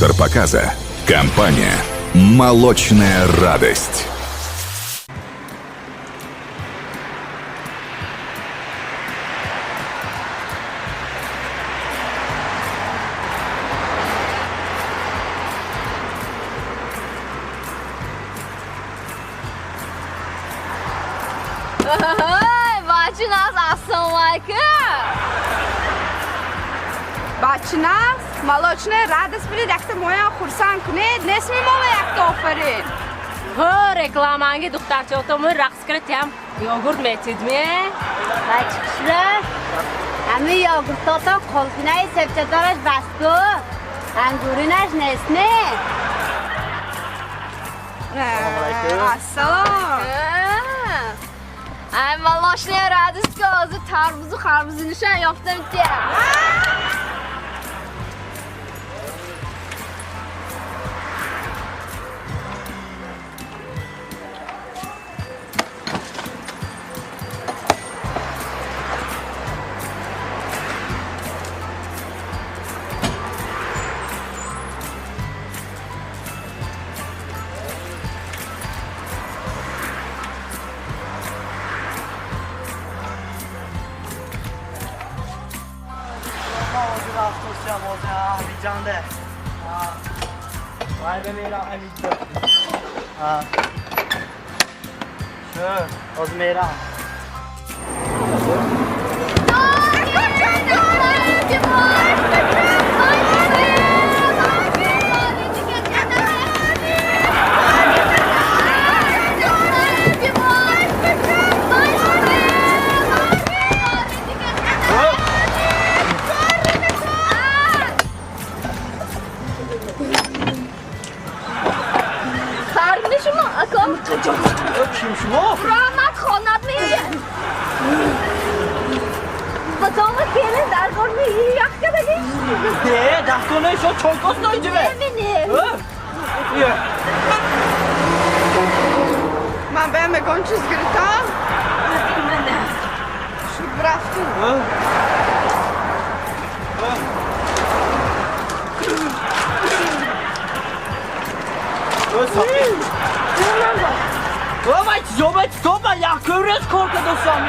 Спонсор показа – компания «Молочная радость». Бачиназ, ассалому алайкум. Бачиназ, молочная радость билед, якта моям хурсанд кунед, несми мола якта офарин. Ҳо, рекламанги духтарчаотому рақс кара тиям йогурт метидме? Бачи хушро, ҳами йогуртотон қулфинаи себчадораш басту, ангуринаш нест не? Ассалом. Ай, молочная радость ка ҳозир тарбузу харбузинишам ёфтам тия. Харми шумо, ако? Ким шумо? Раҳмат, хонат мея. Батома келин даргорни ях кадаги. Не, даҳконаи шо чойкос ноиҷиве. Не. Ман баям ягон чиз гиритам? Шуд рафту. Вай, чизо, вай, чизо, ман як рӯз кор кардосам.